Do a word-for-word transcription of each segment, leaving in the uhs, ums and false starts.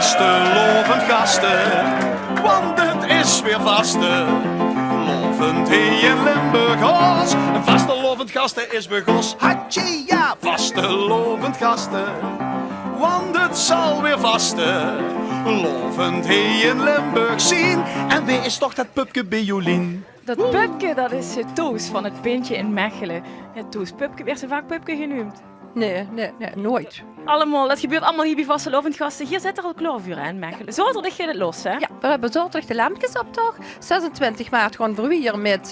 Vastelaovend gaste, want 't is weer vaste. Laovend hie in Limburg, hos. Vastelaovend gaste is begós. Hatsje, ja, vastelaovend gaste, want 't zal weer vaste. Laovend hie in Limburg zien. En wae is toch det pupke bie Jolien? Dat pupke, dat is, eh, Toos van 't Pintje in Mechelen. Ja, Toos, pupke, waers se vaak pupke geneump? Nae, nae, nae, noeit. Allemaol, dat gebeurt allemaol hie bie vastelaovend gaste. Hie zit 'r al klaor veur, hè, in Mechelen. Zaoterdig geit 't los, hè? Ja, veer höbbe zaoterdig de Lempkesoptoch. Zesentwintig maart gaon veer wiejer mit, eh,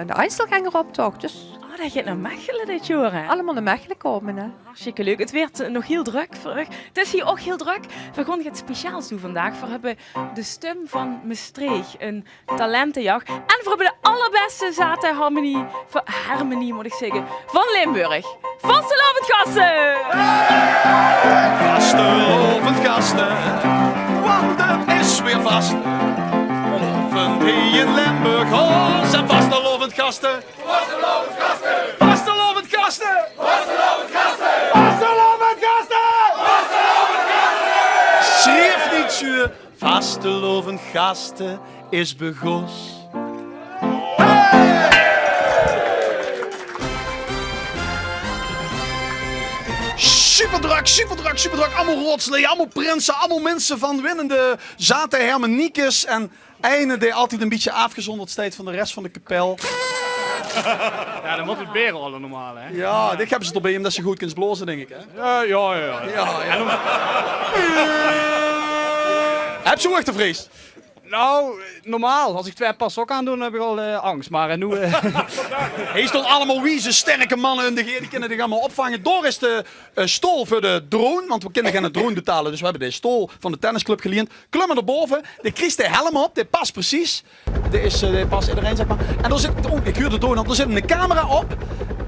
de Einzelgängeroptoch. Dus... Oh, dat geit nao Mechelen dit jaor, hè? Allemaol nao Mechelen kómme, hè? Hartstikke leuk. 't Weurt, eh, nog hiel drök veur uch. 't Is hie ouch hiel drök. Veer gaon get speciaals doon vandaag. Veer höbbe de Stum van Mestreech, ein talentejach. En veer höbbe de allerbèste zate harmonie, harmonie mót ich zègke, van Limburg. Vastelaovend gaste! Vastelaovend gaste, want 't is weer vaste. Laovend hie in Limburg, hos. En vastelaovend gaste. Vastelaovend gaste. Vastelaovend gaste. Vastelaovend gaste. Sjrief neet zuur. Vastelaovend gaste is begós. Hey! Superdrök, superdrök, superdrök. Allemaol raodslede, allemaol prinse, allemaol minse van winnende zate hermeniekes. En eine dae altied ein bietje aafgezónderd steit van de res van de kapel. Ja, dan mót 't beer alle normaal, hè? Ja, dit höbbe ze d'rbie ómdet ze good kins blaoze, dink ich, hè? Ja, ja, ja. Ja, ja. Höbs se hoogtevrees? Nou, normaal, es ich twee paar sokke aandoon, dan höb ich al, eh, angs. Mer, eh, noe, eh... Hie staon allemaol wieze, sterke manne óm dich haer, die kinne dich allemaol opvange. Dao is de, eh, stool veur de drone, want veer kinne geine drone betale, dus veer höbbe de stool van de tennisclub geliend. Klum mer nao bove, dan kriegs se de helm op, dae pas precies. Dae is, eh, dae pas ederein, zèk mer. En dao zit, oh, ich huur de drone al, dao zit ein camera op.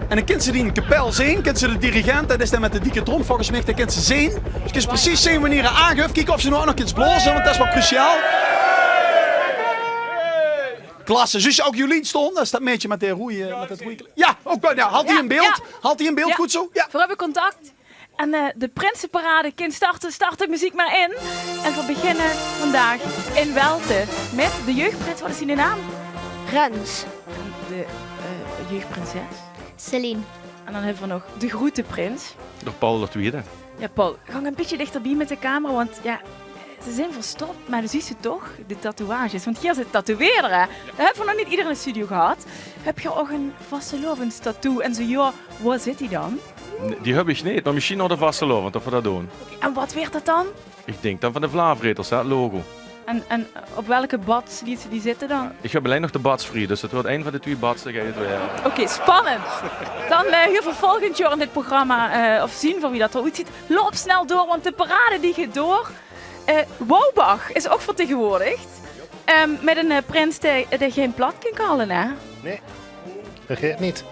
En dan kins se die kapel zeen, kins se de dirigent, det is dae mit de dikke tromp volges mich, dae kins se zeen. Dus kins se precies zeen wienie hae aanguuef. Kiek of se noe ouch nog kins blaoze, want det is waal cruciaal. Klasse. Zuus se ouch Jolien staon? Det is det maedje mit de roeje, mit det roeje kle-, ja, ouch waal, ja. Halt die in beeld. Ja. Halt die in beeld, ja. Good zo. Ja. Veer höbbe contact. En, eh, de prinseparade kin starte, start de meziek mer in. En veer beginne vandaag in Welte mit de jeugdprins. Waat is diene naam? Rens. En de, eh, jeugdprinses? Celine. En dan höbbe veer nog de groete prins. Nog Paul de Twiede. Ja, Paul, gank ein bietje dichterbie mit de camera, want ja, ze zeen verstop, mer dan zuus se toch de tatoeages. Want hie zit tatoeëerder, hè? Ja. Det höbbe veer nog neet ederein in de studio gehad. Höb geer ouch ein vastelaovendstattoe? En zo ja, wao zit die dan? Nae, die höb ich neet, mer mesjien nao de vastelaovend det veer det doon. Oké, en waat weurt det dan? Ich dink dan van de Vlaavreters, hè, 't logo. En, en op welke bats liets se die zitte dan? Ich höb allein nog de bats vrie, dus 't weurt ein van de twie bats, geit 't waere. Oké, spannend. Dan, eh, hie veur volgend jaor in dit programma, eh, of zeen veur wie det d'r oetzuut. Loup snel door, want de parade die geit door. Eh, Woubach is ouch vertegenwoordigd. Ehm, mit ein, eh, prins dae, dae gein plat kin kalle, hè? Nae, det geit neet.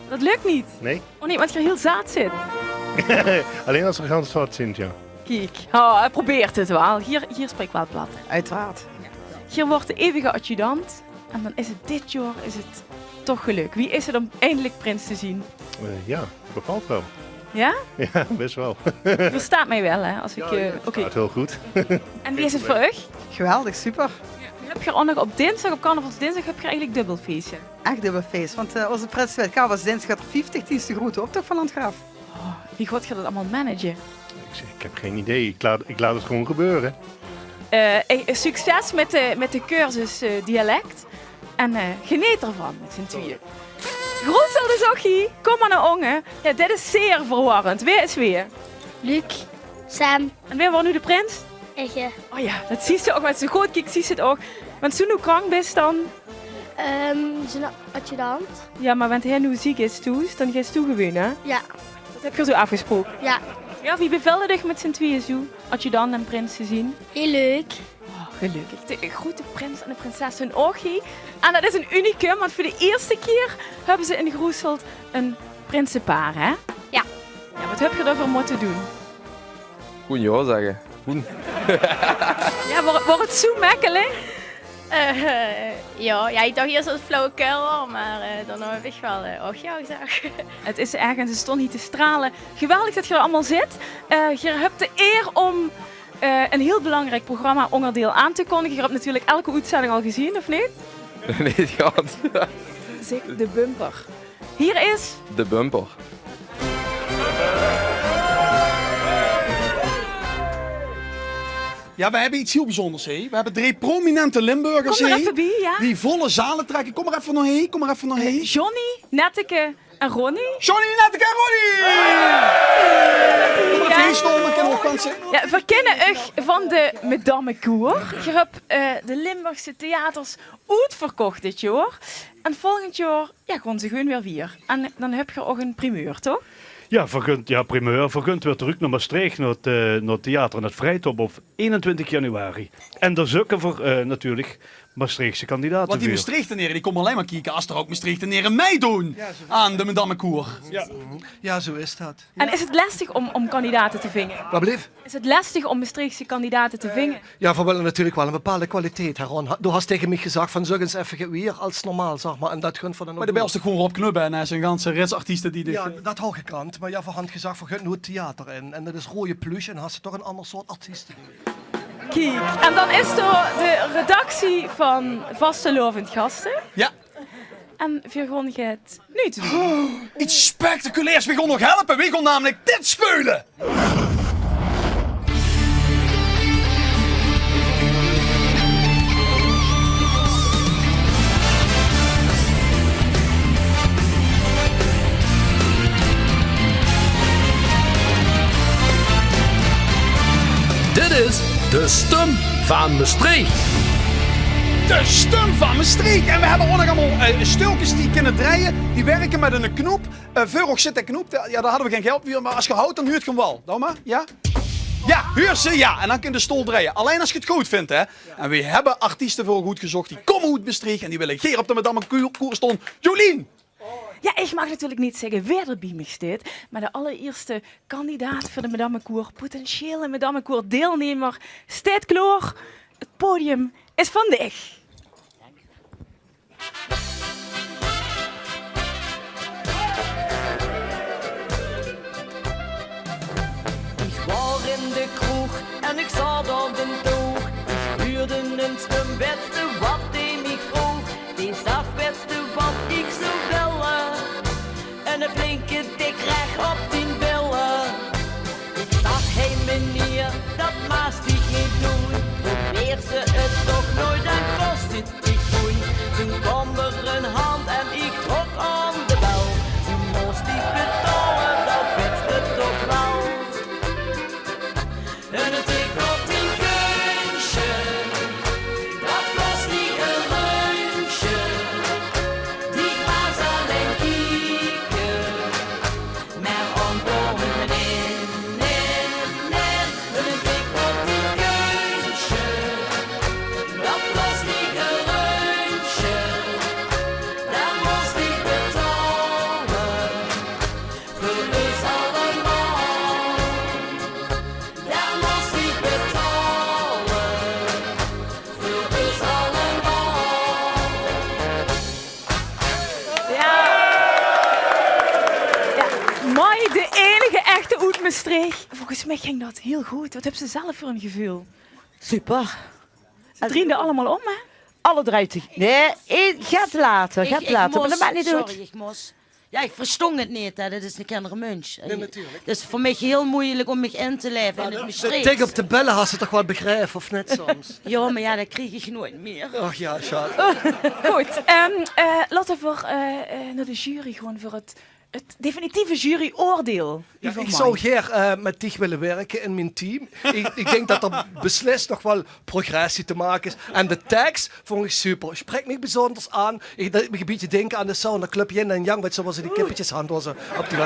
Det luk neet? Nae. Oh nae, want geer hieël zaat zit. Allein es v'r gans zat zint, ja. Kiek, oh, hae probeert 't waal. Hie, hie sprik waal plat. Oeteraard. Geer woort de eeuwige adjudant. En dan is 't dit jaor, is 't toch gelök. Wie is 't óm eindelik prins te zeen? Eh, ja, bevalt waal. Ja? Ja, best waal. Verstaot mich waal, hè? Es ich, ja, eh, ja, oké. Verstaot hiel good. En wie is 't veur uch? Geweldig, super. Ja, noe höb geer ouch nog op dinsdig, op carnavalsdinsdig, höb geer eigelik dubbel fees, hè? Ech dubbel fees, want, eh, ózze prins veit, carnavalsdinsdig geit 'r vieftig, det is de groete optoch van Landgraaf. Oh, wie gaot geer det allemaol manage? Ich zèk, ich höb gein idee. Ich laot, ich laot 't gewoon gebeure. Eh, eh, succes mit de, mit de cursus, eh, dialect. En, eh, geneet d'rvan mit zien twieë. Groesel is ouch hie. Kóm mer nao ónge. Ja, dit is zeer verwarrend. Wae is wae? Luc. Sam. En wae waor noe de prins? Ich, eh. Oh ja, det zuus se ouch, wen se good kieks, zuus se 't ouch. Wen se noe krank bis, dan? Ehm, zien adjudant. Ja, mer wen hae noe ziek is thoes, dan geis doe gewoon, hè? Ja. Det höb geer zoe aafgesproke? Ja. Ja, wie bevèlt 't uch mit zien twieë zoe adjudant en prins te zeen? Hiel leuk. Oh, gelökkig. De groete prins en de prinses zeen ouch hie. En det is ein unicum, want veur de ierste kier höbbe ze in Groesel ein prinsepaar, hè? Ja. Ja, waat höb geer daoveur mótte doon? Gewoon ja zègke. Gewoon. Ja, waor, waor 't zoe mekkelik? Eh, ja, ja, ich dach ieës det 't flauwekul waor, mer, eh, daonao höb ich waal, eh, ouch ja gezag. 't Is erg en ze staon hie te strale. Geweldig det geer d'r allemaol zit. Eh, geer höbt de eer óm eh, ein hiel belangriek programma-óngerdeil aan te kóndige. Geer höb natuurlik eder oetzending al gezeen, of neet? Neet gans. Zèk, de bumper. Hie is de bumper. Jao, veer höbbe get hiel bezunjers, hè. Veer höbbe drie prominente Limburgers hie, die volle zale trèkke. Kóm mer effe nao hie, kóm mer effe nao hie. Johnny, Netteke en Ronnie. Johnny, Netteke en Ronnie! Kóm mer effe hie staon, dan kinne veer ouch gaon zitte. Jao, veer kinne uch van de Madammekoer. Geer höb, eh, de Limburgse theaters oetverkoch dit jaor. En volgend jaor, jao, gaon ze gewoon weer wiejer. En dan höb geer ouch ein primeur, toch? Jao, veer gunt, jao, primeur. Veer gunt weer trök nao Mestreech, nao 't, eh, nao 't theater, nao 't Vrijthof op einentwintig januari. En dao zeuke veer, eh, natuurlik Mestreechse kandidate veur. Want die Mestreechtenere, die kómme allein mer kieke es d'r ouch Mestreechtenere mitdoon aan de Madammekoer. Jao. Jao, zoe is dat. En is 't lestig óm, óm kandidate te vinge? Wat blief? Is 't lestig óm Mestreechse kandidate te vinge? Jao, veer wille natuurlik waal ein bepaalde kwaliteit, hè, Ron. Doe has taenge mich gezag van: "Zèk ins effe get wiejer es normaal," zag mer. En dat gunt veer dan ouch. Mer de bèls toch gewoon Rob Knubbe en, eh, zien ganse rits artieste die de... Jao, dat haw gekund. Mer jao, veer hant gezag, veer gunt noe 't theater in. En dat is roeje pluche en has se toch ein anger soort artieste. Kiek, en dan is d'r de redactie van Vastelaovend Gaste. Jao. En veer gaon get nuuts doon. Get spectaculairs. Veer gaon nog helpe. Veer gaon namelik dit speule. Dit is de stum vaan Mestreech. De stum vaan Mestreech. En veer höbbe ouch nog allemaol, eh, stölkes die kinne drejje. Die wirke mèt 'ne knoep. Eh, veur uch zit de knoep. Jao, dao hadde veer gein geld veur, mer es geer houwt, dan huurt geer 'm waal. Dao mer, jao. Jao, huurt ze, jao. En dan kint de stool drejje. Allein es geer 't good vint, hè. En veer höbbe artieste veur uch good gezoch. Die kómme oet Mestreech en die wille gaer op de Madammekoer staon. Jolien! Jao, ich maag natuurlik neet zègke wae d'r bie mich steit, mer de allerierste kandidaat veur de Madammekoer, potentiële Madammekoer-deilnemer, steit klaor. 't Podium is van dich. Ich waor in de kroeg en ich zaot aon den toog. Ich huurde 'n stum, wèts te wat dee mich vroog? Dee zag: "Wèts te wat ich zouw wille? 'Ne flinke tik rech op dien bille." Ich zag: "Hei meneer, dat maag ich neet doen. Probeer ze 't toch noeit, dan kos 't dich poen." Toen kaom d'r 'n hand en ich trok aon de bel. Doe mós dich betaole, dat wèts te toch wel. 'Ne tik op dien keuntje, dat kos dich e reuntje. Dich maag allein kieke, meh aonkómme, nae, nae, nae. 'Ne tik op dien keuntje, dat kos dich e reuntje. Daan mós dich betaole, veur us allemaol. Daan mós dich betaole, veur us allemaol. Jao. Jao, mer de einige echte oet Mestreech. Volges mich ging dat hiel good. Wat höbs se zelf veur e geveul? Super. Ze driejde allemaol óm, hè? Alle drei tege... Nae, ein get later, get later. Mer dat maak neet oet. Sorry, ich mós. Jao, ich verstóng 't neet, hè. Dat is 'ne kindermunch. Nae, natuurlik. Dat is veur mich hiel meujelik óm mich in te laeve in 't Mestreechs. De tik op de bel has se toch waal begrepe, of neet soms? Jao, mer jao, dat krieg ich noeit mie. Och jao, sjaad. Good, ehm, eh, laote v'r, eh, eh, nao de jury goon veur 't 't definitieve juryoordeil. Jao, ich zouw gaer, eh, mèt dich wille wirke in mien team. Ich, ich dink dat d'r beslis nog waal progressie te make is. En de teks vóng ich super. Spraek mich bezunjers aan. Ich, dat deet mich e bietje dinke aan de Sauna Club Yin en Yang, wèts te, wo ze die kippekes hant, wo ze op die...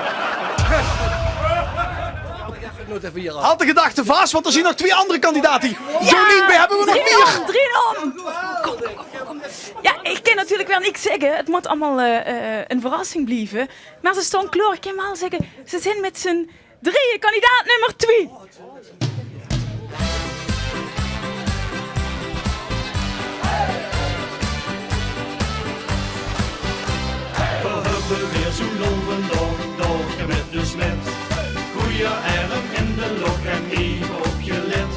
Halt de gedachte vas, want d'r zien nog twie anger kandidate. Jao! Jolien, veer höbbe d'r nog mie. Drieje óm, drieje óm. Kóm, kóm, kóm, kóm. Jao, ich kin natuurlik waal niks zègke. 't Mót allemaol, eh, eh, 'n verrassing blieve. Mer ze staon klaor, ich kin waal zègke, ze zien mèt z'n drieje kandidaat nummer twie. Veer höbbe weer zoe'n lol vandaog, daog mèt de smet. Goeie erm in de lóch en eve opgelet.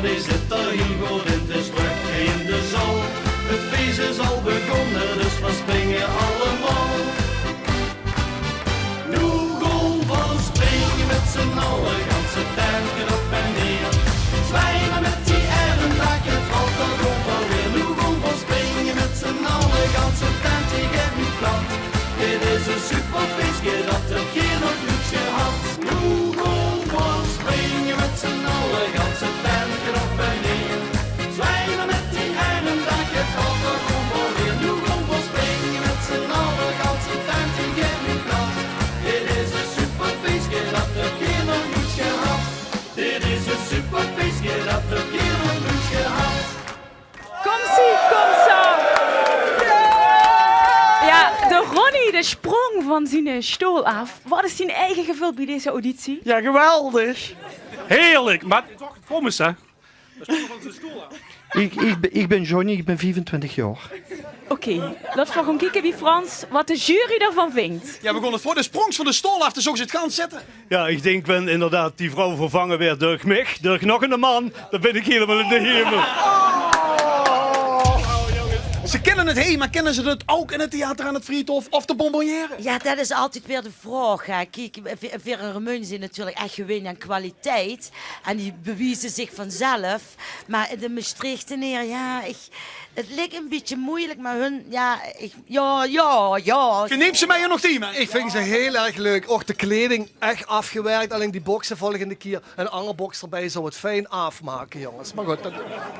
Die zit d'r hiel good in, 't is drök in de zaol. 't Fees is al begónne, dus veer springe allemaol. Noe gaon veer springe mit z'n alle, ganse tent op en neer. Zwaai mer mit die erm, dat geit altied good alweer. Noe gaon veer springe mit z'n alle, ganse tent die geit noe plat. Dit is e superfeeske, dat höb geer nog noets gehad. Noe gaon veer springe mit z'n alle, ganse tent op en neer. Zwaai mer mit die erm, dat geit altied good alweer. Noe gaon veer springe mit z'n alle, ganse tent die geit noe plat. Dit is e superfeeske, dat höb geer nog noets gehad. Dit is e superfeeske, dat höb geer nog noets gehad. Comme ci, comme ça. Jao, de Ronnie, dae spróng van zien, eh, stool aaf. Waat is dien eige geveul bie deze auditie? Jao, geweldig. Heerlijk, maar toch, kom eens, hè. Ich, ich bin, ich bin Johnny, ich bin viefentwintig jaor. Oké, laot v'r gaon kieke wie Frans, waat de jury d'rvan vindj. Jao, v'r gaon 't veur de sprongs van de stool aaf, dus zo zit 't gans zitte. Jao, ich dink, wen inderdaad die vrouw vervange weurt durch mich, durch nog eine man, dan bin ich hielemaol in de hemel. Ze kinne 't hie, maar kinne ze 't ouk in 't theater aan 't Vriethof of de Bonbonnière? Jao, dat is altied weer de vraog, hè. Kiek, veer, veer in Remunj zeen natuurlik ech gewend aan kwaliteit. En die bewieze zich vanzelf. Maar de Mestreechteneer, jao, ich, 't lik e bietje meujelik, maar hun, jao, ich, jao, jao, jao. Geer neemp ze mej nog tein, hè? Ich vinj ze hiel erg leuk. Och, de kleding, ech aafgewerk. Allein die bokse volgende kier, 'n anger boks d'rbij, zou 't fijn aafmake, jonges. Maar good, dat...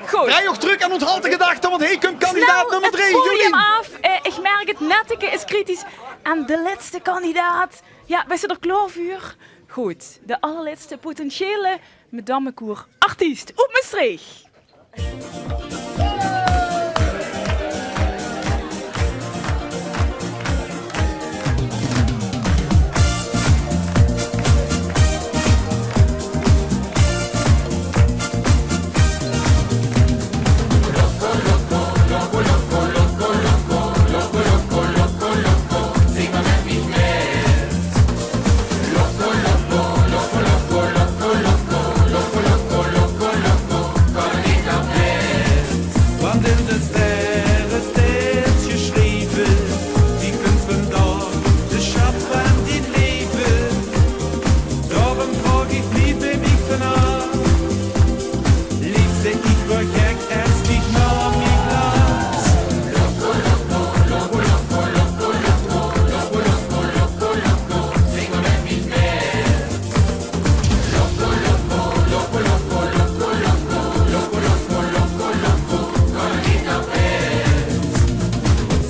Good. Drej uch trök en onthald de gedachte, want hie kump kandidaat nummer drie, Jolien. Aaf. Eh, ich merk 't, Netteke is kritisch. En de lètste kandidaat. Jao, bis se d'r klaor veur? Good. De allerlètste potentiële Madammekoer artiest oet Mestreech. Want in de sterrestied gesjreve, die kump vandaag, de sjat van dien leve. Daorum vraog ich, blief bie mich vanaaf. Leefste, ich weur gek es dich nao mich blaas.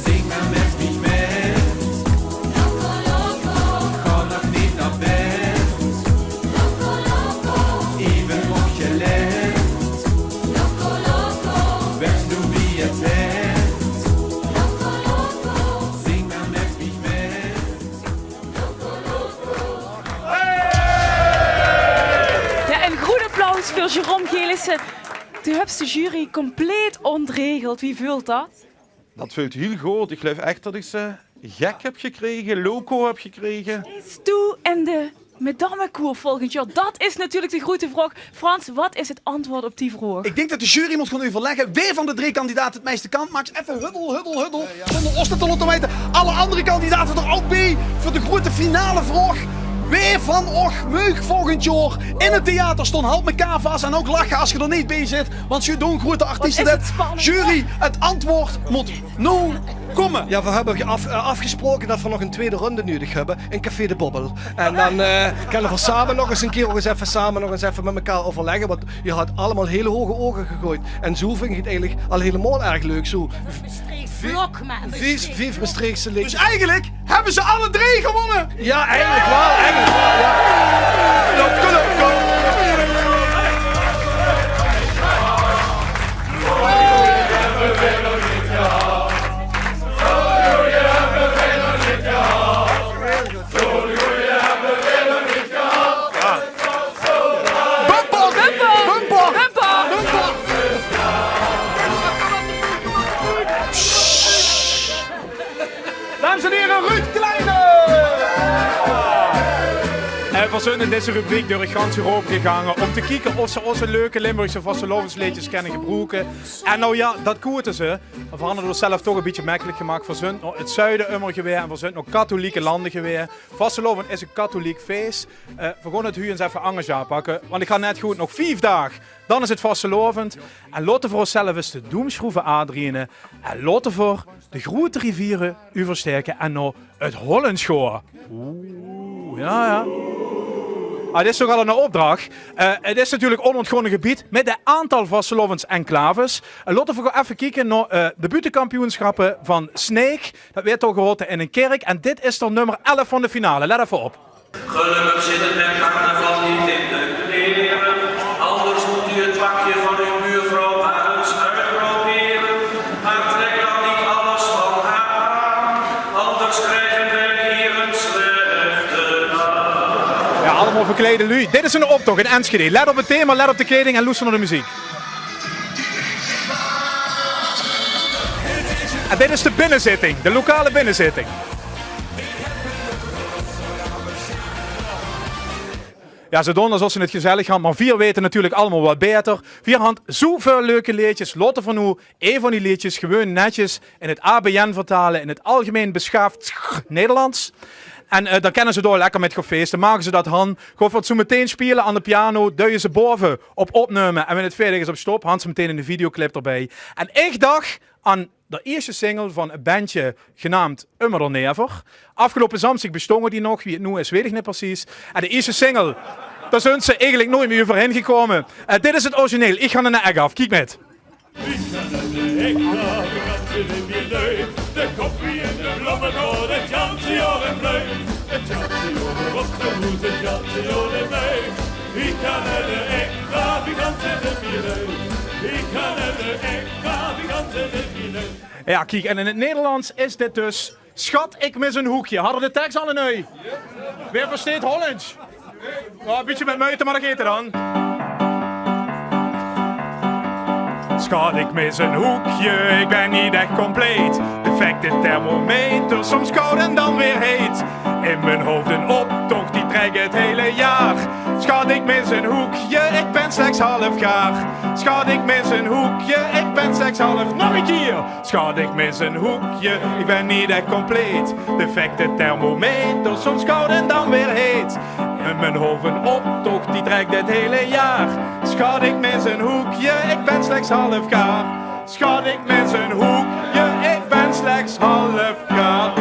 Zing mer mit mich mit. Gaon nog neet nao bed. Effe opgelèt. Wèts doe wie 't geit? Zing mer mit mich mit. Jao, ein groet applaus veur Jérôme Gelissen. Doe höbs de jury compleet ontregeld. Wie veult dat? Dat veult hiel good. Ich geluif ech dat ich ze gek höb gekrege, loco höb gekrege. Steis doe in de Madammekoer volgend jaor? Dat is natuurlik de groete vraog. Frans, wat is 't antwoord op die vraog? Ich dink dat de jury mót gaon euverlègke wae van de drie kandidate 't meiste kans maak. Effe huddel, huddel, huddel. Zónger ós det te laote weite. Alle anger kandidate d'r ouch bie veur de groete finale vraog. Wae van uch maag volgend jaor in 't theater staon? Haoj mekaar vas en ouch lache es geer d'r neet bie zit. Want geer doont groete artieste. Jury, 't antwoord mót noe kómme. Jao, veer höbbe aaf-, eh, aafgesproke det veer nog ein twiede runde nudig höbbe in Café de Bobbel. En dan, eh, kinne veer same nog ins ein kier, nog ins effe same, nog ins effe mit mekaar euverlègke, want geer höb allemaol hiel hoge oge gegoejd. En zoe vinj ich 't eigelik al hielemaol erg leuk. Zoe. Mestreechs vlog, mer... Vief, vief Mestreechse leedjes. Dus eigelik höbbe ze alle drie gewónne. Jao, eigelik waal, eigelik waal, jao. Kom, kom, kom. Bumper! Bumper! Bumper! Bumper! Dames en here, Ruud Kleine! En veer Veer zunt in dees rubriek door gans Europa gegange um te kieke of ze ós leuke Limburgse vastelaovesleedjes kinne gebroeke. En noe jao, dat koete ze. Veer hadde 't ós zelf toch e bietje mekkelik gemaak. Veer zunt nao 't zuide ummer gewaes en veer zunt nao katholieke lande gewaes. Vastelaovend is e katholiek fees. Eh, veer gaon 't noe ins effe angers aanpakke, want ich gaon net good, nog vief daag, dan is 't vastelaovend. En laote veer ós zelf ins de doemschroeve aandriene. En laote veer de groete riviere euverstaeke en nao 't Hollands goa. Oeh, jao, jao. Ah, dit is toch al 'n opdrach. Eh, 't is natuurlik onontgonne gebied mit 'n aantal vastelaovendsenclaves. En laote veer effe kieke nao, eh, de buuttekampioenschappe van Sneek. Dat weurt toch gehaote in 'n kirk. En dit is dan nummer elf van de finale. Let effe op. Gelukkig zit het met carnaval niet in de kleren. Anders moet u het pakje van uw buurvrouw maar eens uitproberen. Maar trek dan niet alles van haar aan, anders krijgen wij hier een slechte naam. Jao, allemaol verkleide luuj. Dit is 'nen optoch in Enschede. Let op 't thema, let op de kleiding en loester nao de meziek. En dit is de binnezitting, de lokale binnezitting. Jao, ze doon esof ze 't gezellig hant, mer veer weite natuurlik allemaol wat baeter. Veer hant zoeväöl leuke leedjes. Laote veer noe ee van die leedjes gewoon netjes in 't A B N vertale, in 't algemein besjaafd Nederlands. En, eh, dan kinne ze dao lekker mit gaon feeste. Mage ze dat han, gaon veer 't zoe metein speule aan de piano, duie ze bove op opnumme en wen 't veerdig is op stop, hant ze metein 'ne videoclip d'rbie. En ich dach aan de ierste single van e bendje genaamd Ummer d'r Never. Aafgeloupe zaamsdig bestónge die nog, wie 't noe is, weit ich neet precies. En de ierste single, dao zunt ze eigelik noeats mie euverhaer gekómme. Eh, dit is 't origineel, ich gaon 'n ech aaf, kiek mit. Ich gaon 'n ech aaf, ich gaon 'n ech aaf, de kop wie in de blomme, door 't ganse jaor in bloei. 't Ganse jaor op de hoes, 't ganse jaor in bloei. Ich gaon 'n ech aaf, ich gaon 'n ech aaf, ich gaon 'n ech aaf, ich gaon 'n ech aaf. Jao, kiek, en in 't Nederlands is dit dus: Schat, ik mis een hoekje. Hadde de teks al 'n ui? Wae versteet Hollands? Jao, e bietje mit meujte, mer dat geit 'r dan. Schat, ik mis een hoekje, ik ben niet echt compleet. Perfecte thermometer, soms koud en dan weer heet. In mijn hoofd een optocht, die trekt het hele jaar. Schat, ik mis een hoekje, ik ben slechts half gaar. Schat, ik mis een hoekje, ik ben slechts half. Nog 'ne kier. Schat, ik mis een hoekje, ik ben niet echt compleet. Defecte thermometer, soms koud en dan weer heet. In mijn hoofd een optocht, die trekt het hele jaar. Schat, ik mis een hoekje, ik ben slechts half gaar. Schat, ik mis een hoekje, ik ben slechts half gaar.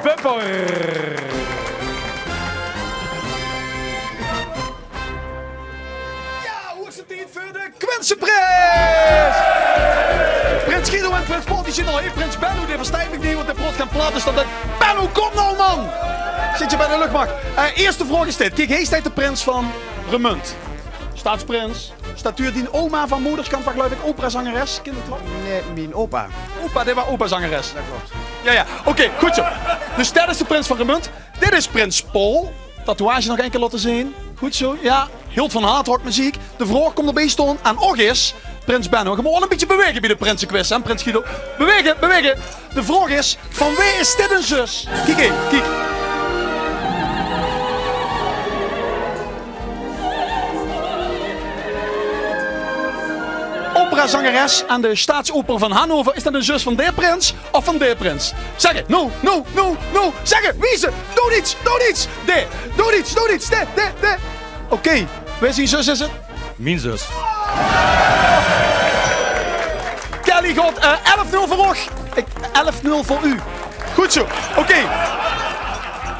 Bumper. Jao, hoogste tied veur de Quinseprins! Prins Guido en prins Paul, die zeen al: hey, prins Benno, dae versteit mich neet, want dae praot gein plat. Dus dan dach ich: Benno, kóm noe, man! Zits se bie de luchmach. Eh, ierste vraog is dit. Kiek, hie steit de prins van Remunj. Staatsprins. Statuur, dien oma van moderskant waor, geluif ich, operazangeres. Kin dat klop? Nae, mien opa. Opa, dae waor operazangeres. Dat klop. Jao, jao. Oké, good zoe. Dus dat is de prins van Remunj. Dit is prins Paul. Tatoeage nog ein kier laote zeen. Good zoe, jao. Hilt van hardrockmeziek. De vraog kump d'rbie staon. En ouch is, prins Benno, gaon v'r al e bietje bewaege bie de prinsequiz, hè, prins Guido? Bewaege, bewaege. De vraog is, van wae is dit 'n zus? Kiek hie, kiek. Operazangeres aan de Staatsoper van Hannover. Is dat 'n zus van dae prins? Of van dae prins? Zèk 't. Noe, noe, noe, noe. Zèk 't. Wie is 't? Doot get. Doot get. Dae. Doot get. Doot get. Dae, dae, dae. Oké. Wae zien zus is 't? Mien zus. Kelly, good. Eh, elf nul veur uch. Ich, elf nul veur uch. Good zoe. Oké.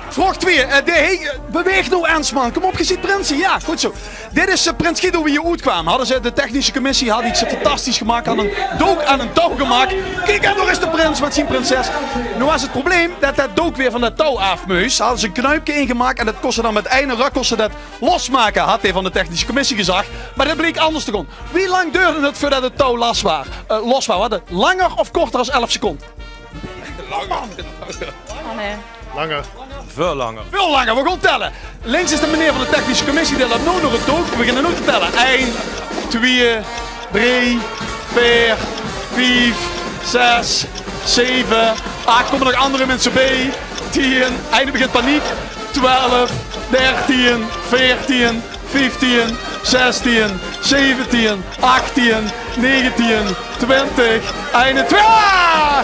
Vraog twieë. Eh, de, hey, eh, bewaeg noe ins, man. Kóm op, geer zeet prinse. Jao, good zoe. Dit is, eh, prins Guido, wie 'r oetkwaam. Hadde ze, de technische commissie had get fantastisch gemaak, had 'n dook aan 'n touw gemaak. Kiek, en dao is de prins mit zien prinses. Noe waas 't probleem det det dook weer van det touw aaf mós. Hadde ze 'n knuipke in gemaak en det kós ze dan mit eine ruk kós ze det losmake, had dae van de technische commissie gezag. Mer det bleek anders te gaon. Wie lang deurde 't veurdet 't touw los waas? Eh, los waas, wat? Langer of korter es elf seconde? Langer. Oh, nae. Langer. Väöl langer. Väöl langer. Veer gaon telle. Links is de meneer van de technische commissie, dae löp noe nao 't dook. Veer beginne noe te telle. Ein, twieë, drie, veer, vief, zes, zeve, ach. Kómme nog anger minse bie. Tien, einde begint paniek. Twelf, dertien, veertien, vieftien, zestien, zeventien, achttien, negentien, twintig, einentwintig. Ah!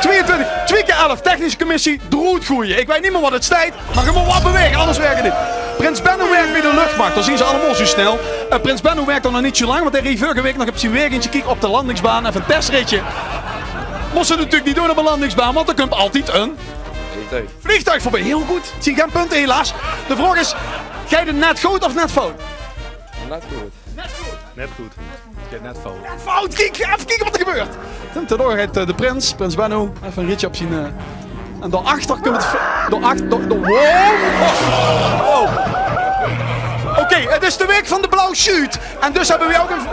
Tweeëntwintig, twee keer elf, technische commissie, droet goeie. Ik weet niet meer wat het stijt, maar je moet wat bewegen, anders werkt het niet. Prins Benno werkt bij de luchtmacht, dan zien ze allemaal zo snel. Eh, Prins Benno werkt dan nog niet zo lang, want hij reed vorige week nog op zijn wegentje kiek op de landingsbaan en een testritje. Moest het natuurlijk niet doen op een landingsbaan, want er komt altijd een vliegtuig voorbij. Heel goed. Het zien geen punten helaas. De vraag is, ga je het net goed of net fout? Net goed. Net goed. Net goed. Net fout. Net fout. Kiek, even kijken wat er gebeurt. Ten, ten rijdt eh, de prins, prins Benno. Even een ritje op zien... eh, en daarachter komt het... v- Daarachter... Door, door, wow! Oh. Oh. Oké, het is de week van de blauw sjuut. En dus hebben we ook een...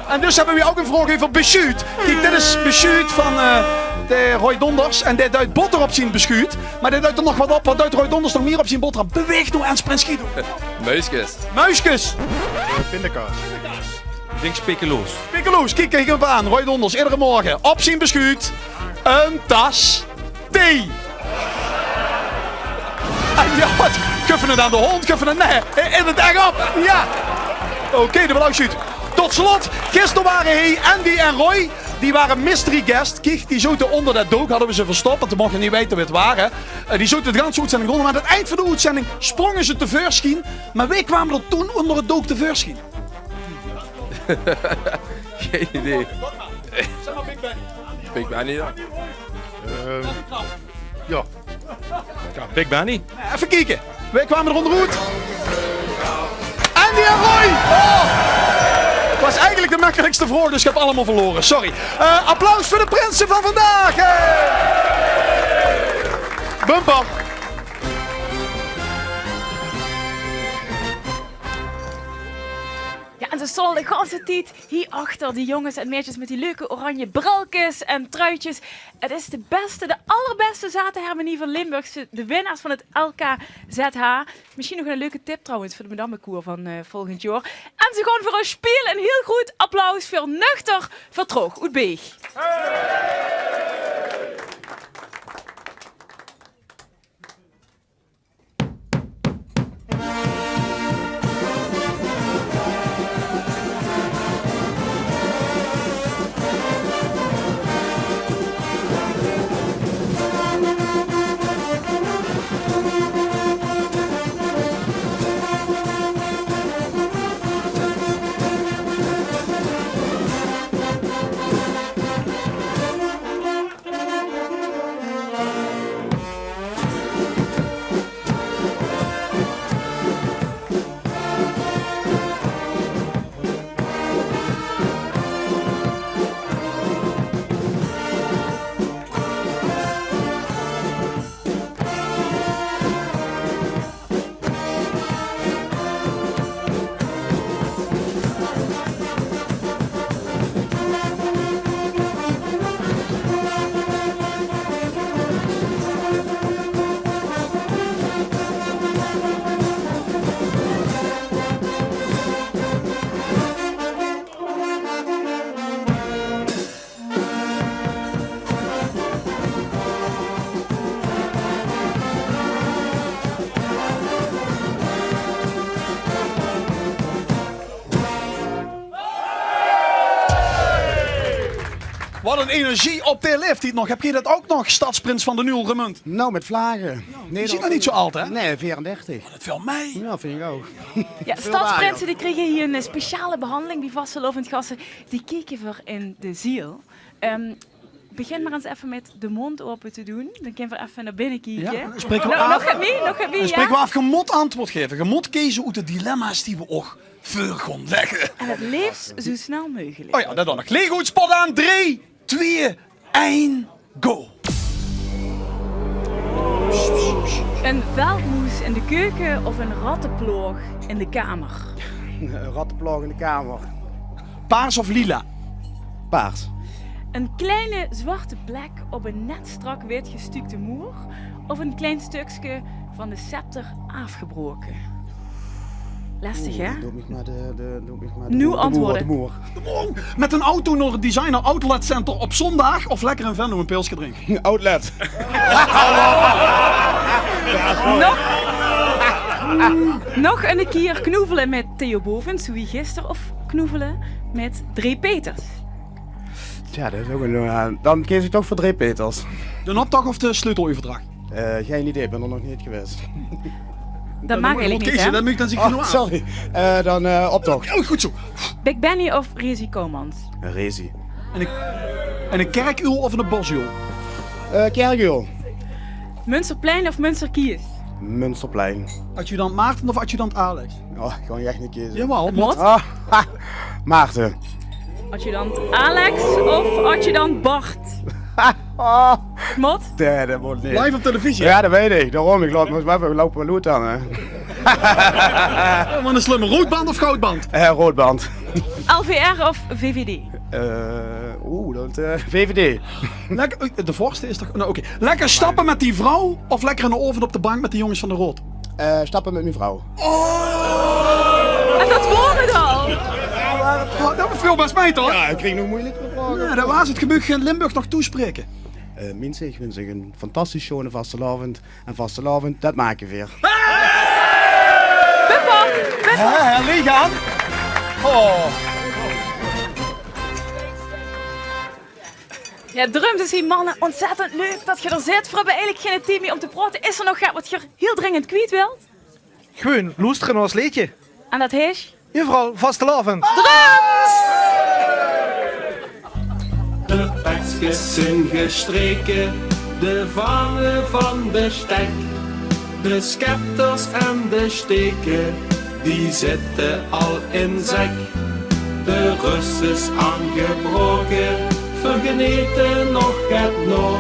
En dus hebben we ook een vraag over besjuut. Kijk, dit is besjuut van eh, de Roy Donders. En die duit boter op zijn besjuut. Maar die duit er nog wat op. Wat duit Roy Donders nog meer op zijn boterham? Beweeg door aan, prins Guido. Muiskes. Muiskes. Pindakaas. Ik denk speculoos. Speculoos, kijk, kijk hem aan. Roy Donders, iedere morgen op zijn besjuut een tas thee. En ja, wat? Guffen het aan de hond, guffen het... Nee, in het echt op. Ja. Oké, de blauw sjuut. Tot slot, gisteren waren hij, Andy en Roy, die waren mystery guest. Kiek, die zoten onder dat dook, hadden we ze verstopt, want we mochten niet weten wie het waren. Eh, die zoten de ganse uitzending rond, maar aan het eind van de uitzending sprongen ze tevoorschijn. Maar wie kwamen er toen onder het dook tevoorschijn? Geen idee. Zeg maar Big Benny. Big Benny dan? Ehm, ja. Ja, Big Benny. Even kijken. Wie kwamen er onderuit? Andy en Roy! Oh! Was eigenlijk de makkelijkste vraag, dus ik heb allemaal verloren. Sorry. Eh, applaus voor de prinsen van vandaag. Hey! Bumper. Ja, en ze stonden de ganse tijd hie achter, die jonges en meisjes met die leuke oranje brilkes en truitjes. Het is de beste, de allerbeste zaterharmonie van Limburg. Ze, de winnaars van het L K Z H. Misschien nog een leuke tip trouwens voor de madammekoor van eh, volgend jaar. En ze gaan voor een spiel een heel groot applaus voor Nuchter Vertroog oet Beeg. Wat een energie op de leeftijd nog. Heb jij dat ook nog, stadsprins van de Nul Remunt? Nou, met vlagen. Nee, je ziet nog niet zo oud, hè? Nee, veerendertig. Oh, dat valt mee. Ja, vind ik ook. Ja, stadsprinsen die kriegen hier een eh, speciale behandeling bij vastgelovend gasten. Die kieken voor in de ziel. Ehm, begin maar eens even met de mond open te doen. Dan kunnen we even naar binnen kijken. Ja, spreek wel af. Nog het mee, nog het mee, ja? Spreek wel af, je moet antwoord geven. Je moet kiezen uit de dilemma's die we ook voor gaan leggen. En het liefst zo snel mogelijk. Oh ja, dat dan nog. Leg goed spot aan. Drie, twee, één, go. Een veldmoes in de keuken of een rattenploog in de kamer? Een rattenploog in de kamer. Paars of lila? Paars. Een kleine zwarte plek op een net strak wit gestuukte moer of een klein stukje van de scepter afgebroken? Lastig, hè? Doot mich mer de, de, doot mich mer de moer, de moer, de moer. Noe antwoorde. Oh, mit 'nen auto nao 't Designer Outlet Center op zóndig of lekker in Venlo e pilske drinke? Outlet. Nog, nog 'ne kier knoevele mit Theo Bovens, wie gister, of knoevele mit Dré Peters? Tja, det is ouch 'n, eh, dan kees ich toch veur Dré Peters. D'n optoch of de sleuteleuverdrach? Eh, gein idee, ich bön d'r nog neet gewaes. Det maag eigelik neet, hè? Det mót ich dan zègke. Oh, sorry. Eh, dan, eh, optoch. Oh, good zoe. Big Benny of Rezi Koumans? Rezi. En 'ne, en 'ne kerkuul of 'ne bosuul? Eh, kerkuul. Munsterplein of Munsterkies? Munsterplein. Adjudant Maarten of adjudant Alex? Oh, ich kan ech neet keze. Jawaal, 't mót. Ah, ha, Maarten. Adjudant Alex of adjudant Bart? 't Mót. Nae, det mót neet. Live op televisie. Jao, det weit ich. Daorum, ich laot mich mer effe loupe loete aan, hè. Jao, mer 'ne slumme. Roodband of goudband? Eh, roodband. L V R of V V D? Eh, oeh, det, eh, V V D. Lekker, eh, de vorste is toch, noe, oké. Lekker stappe mit die vrouw of lekker in de aovend op de bank mit de jónges van de Raod? Eh, stappe mit mien vrouw. Oh! En det waor 't al. Oh, det viel bès mei, toch? Jao, ich krieg nog meujelike vraoge. Jao, det waor 't. Geer maag Limburg nog toespraeke. Eh, minse, ich wins uch 'ne fantastisch sjoone vastelaovend. En vastelaovend, det make veer. Pippa! Pippa! Hè, hè, Liga? Oh. Jao, daorum is 't, manne, ontzettend leuk det geer d'r zeet. Veer höbbe eigelik gein tied mie óm te praote. Is d'r nog get waat geer hiel dringend kwiet wilt? Gewoon loestere nao ós leedje. En det heet? Euveral vastelaovend. Drums! De pekskes zeen gestreke, de vane van bestek, de scepters en de steke, die zitte al in zek. De rös is aangebraoke, veer genete nog get nao.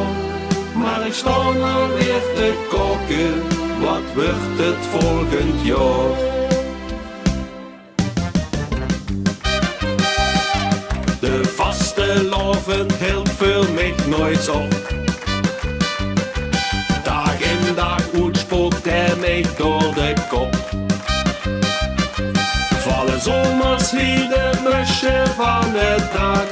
Mer ich staon alweer te kaoke, waat wuuert 't volgend jaor? De vastelaovend hilt veur mich noeits op. Daag in daag oet spook hae mich door de kop. Valle zomers hie de musje van 't daak,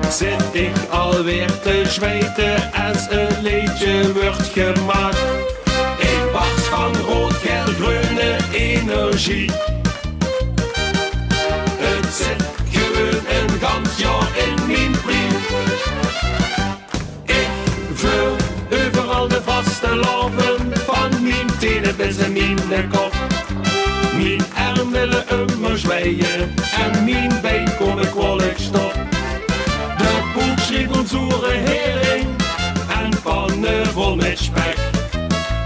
zit ich alweer te zweite es e leedje wuuert gemaak. Ich bars van rood-gael-greune energie. 't Zit gewoon e gans jaor in mien priet. Ich veul euveral de vastelaovend, van mien tene bis in miene kop. Mien ermele ummer zwieje en mien bein kómme kwaolik stop. De boek sjrief 'n zoere hering en panne vol mit spek.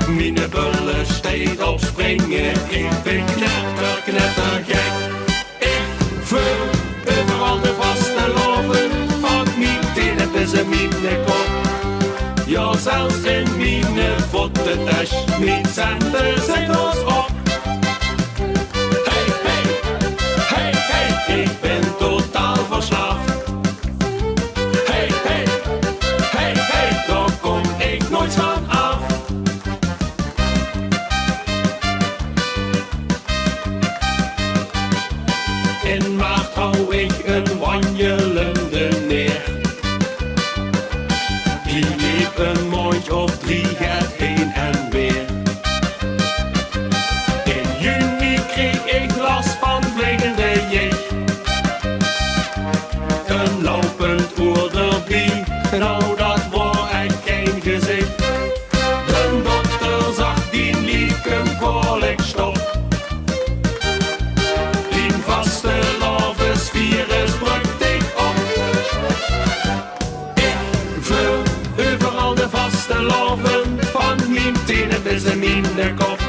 Miene bulle steit op springe, ich bin knetter, knettergek. Ich veul euveral de vastelaovend, van mien tene bis in miene kop. Jao, zelfs in miene vottetes, mien cente zit los op. Hey, hey, hey, hey, ich bin totaal verslaaf. Hey, hey, hey, hey, dao kóm ich noeits van aaf. In maart haw ich 'n wanjelende neer. Die leep 'n maondj of drie get heen en weer. In juni kreeg ich las van vlegende jich. 'n Loupend oer d'rbie, noe, det waor ech gein gezich. D'n dokter zag: dien lief kump kwaolik stop. Dien vastelaovesvirus bruk dich op. Ich veul euveral de vastelaovend, van mien tene bis in miene kop.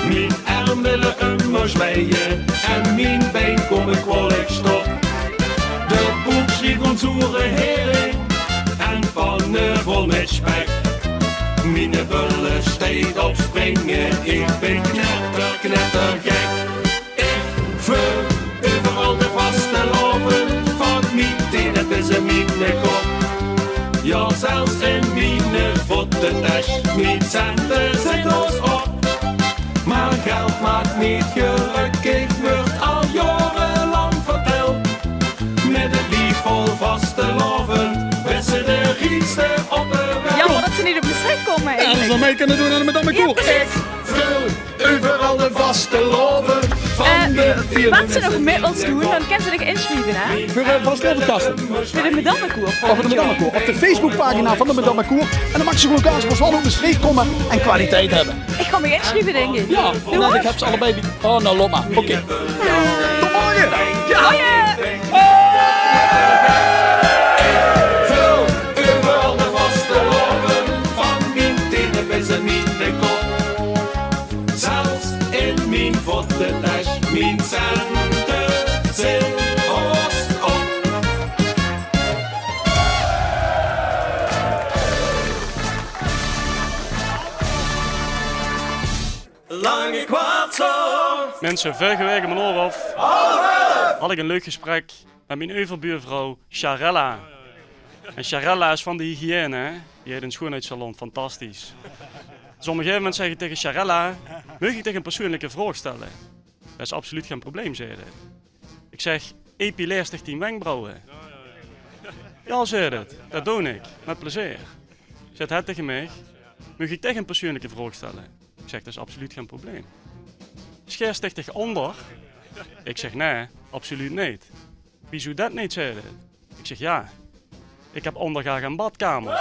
Mien ermele ummer zwieje en mien bein kómme kwaolik stop. De boek sjrief 'n zoere hering en panne vol mit spek. Miene bulle steit op springe, ich bin knetter, knettergek. Ich veul euveral de vastelaovend, van mien tene bis in miene kop. Jao, zelfs in miene vottetes, mien cente zit los op. Mer geld maak Kinne doon aan de Madammekoer. Jao, precies. Vul euveral de vastelaovend van de vierentwintigste. Eh, waat ze nog mit wils doon, dan kins se dich insjrieve, hè? Veur, eh, vastelaovendkaste. Veur de Madammekoer. Of veur de Madammekoer. Op de Facebookpagina van de Madammekoer. En dan maaks se gewoen kans, mós waal oet Mestreech kómme en kwaliteit höbbe. Ich gaon mich insjrieve, dink ich. Jao, doe ouch? Ich höb ze allebei bie. Oh, noe, laot mer. Oké. Tot morge. Jao. Morge. Vul euveral de vastelaovend van mien tiene bis in mien kop. Zelfs in mien vottetas, mien cente zeen haos op. Lange Kwatsel. Minse, vörrige waek in mien oorhof had ich ein leuk gesprek mit mien euverbuurvrouw Charella. En Charella is van de hygiëne, hè? Die haet ein sjoonheidssalon, fantastisch. Dus op ein gegaeve moment zèk ich taenge Charella: "Maag ich dich ein persoonlike vraog stelle?" "Det is absoluut gein probleem," zaet ze. Ich zèk: "Epileers dich dien wenkbrauwe?" "Jao," zaet ze, "det doon ich, mit plezeer." Zaet ze taenge mich: "Maag ich dich ein persoonlike vraog stelle?" Ich zèk: "Det is absoluut gein probleem." "Sjeers dich dich ónder?" Ich zèk: "Nae, absoluut neet." "Wiezoe det neet?" zaet ze. Ich zèk: "Jao, ich höb óndergaag ein badkamer."